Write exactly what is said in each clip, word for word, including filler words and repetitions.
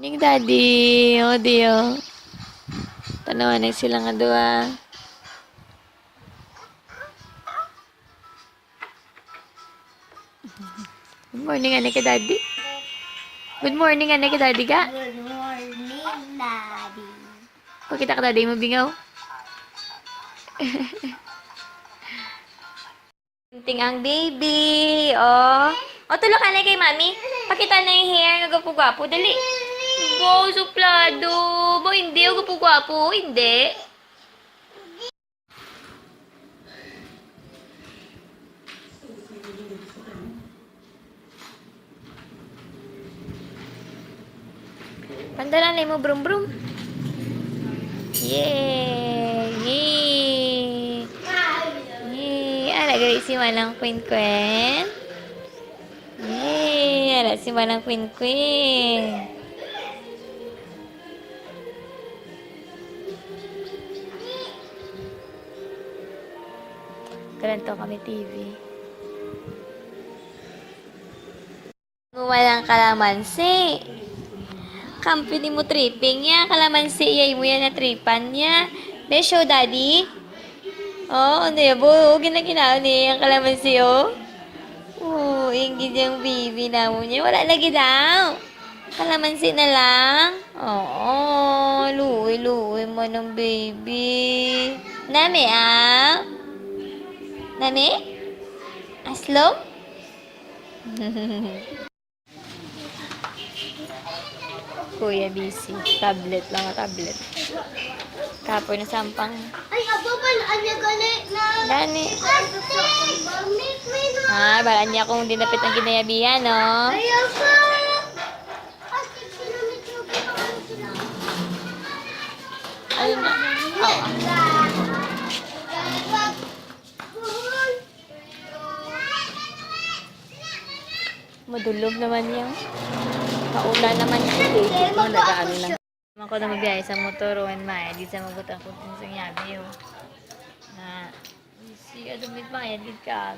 Ang daddy, o, di, o. Tanawa na sila nga duha. Good morning, ani kay daddy. Good morning, ani kay daddy ka. Good morning, daddy. Pakita ka, daddy, mo bingaw. Ting ang baby, oh. O, tulok ka na kay mami. Pakita na yung hair nga gwapo-gwapo. Dali. Bo, suplado. Bo, hindi. O, gwapo-gwapo. Hindi. Pandala na mo, brum, brum. Yay! Yay! Yay! Ala, gali si Manang Queen Queen. Yay! Ala, si Manang Queen Queen. Kalantaw kami T V. Gumalang kalamansi. Kampi ni mo tripping niya. Kalamansi, iya mo yan na tripan niya. Besyo, daddy. Oh, ano yan? Bu, ginaginaw niya yung kalamansi, oh. Oh, yung gid yung baby na mo niya. Wala lagi daw. Kalamansi na lang. Oo, luoy-luoy mo ng baby. Nami, ah? Nami? Aslom? Kuya busy. Tablet lang, tablet. Kapoy na sampang. Ay, abo, bal-an niya gali na. Gani. Ay, may, may na. Ah, bal-an niya kung dinapit ang ginayabihan, no? Ay, abo. Plastic sila, may tubig, ano sila? Ayun na. Oo. Madulog naman yung maulan naman yung tubig. Ano, nagaano na. Ako na mabiyahe sa motor, oh, and may, di sa mabutang kung sing yabi, oh. Na, si, ano, may bayad, gid ka.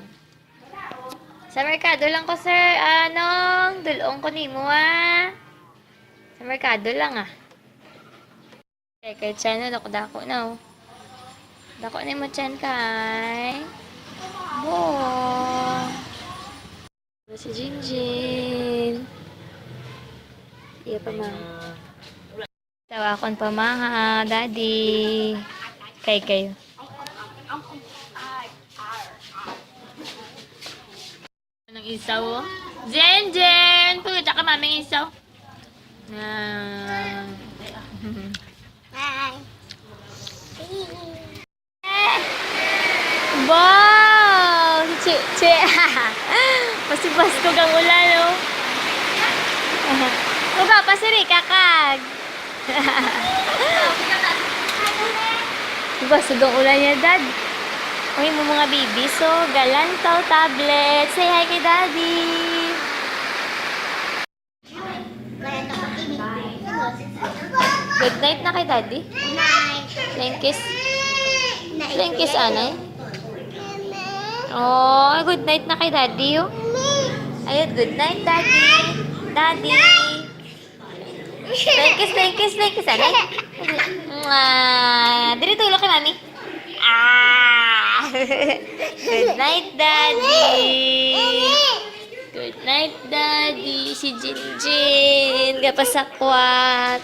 Sa merkado lang ko, sir. Anong dulong ko nimo, ah? Sa merkado lang, ah. Kay, kay tiyan, oh, dako-dako na, oh. Dako na mo tiyan, kay. Bo. Si Jinjin. Iya pa, ma. Tawa akon pa, ma, ha, daddy. Kay kayo. Nang isaw, oh. Jen, Jen! Pagkita ka, maming isaw. Ah. Hi. Wow! Si Che, Che. Pasibas ko kang ulan, oh. Uga, pasiri, kakag. Basog ang ulan niya, Dad. Uy, mo mga baby. So, Galantaw tablet. Say hi kay Daddy. Good night na kay Daddy. Flying kiss. Flying kiss, anay. Oh, good night na kay Daddy, oh. Ayun, good night, Daddy. Daddy. Thank you, thank you, thank you, sana. Mwah. Dili tulog kay Mami. Ah. Good night, Daddy. Good night, Daddy. Si Jinjin, gapasakwat.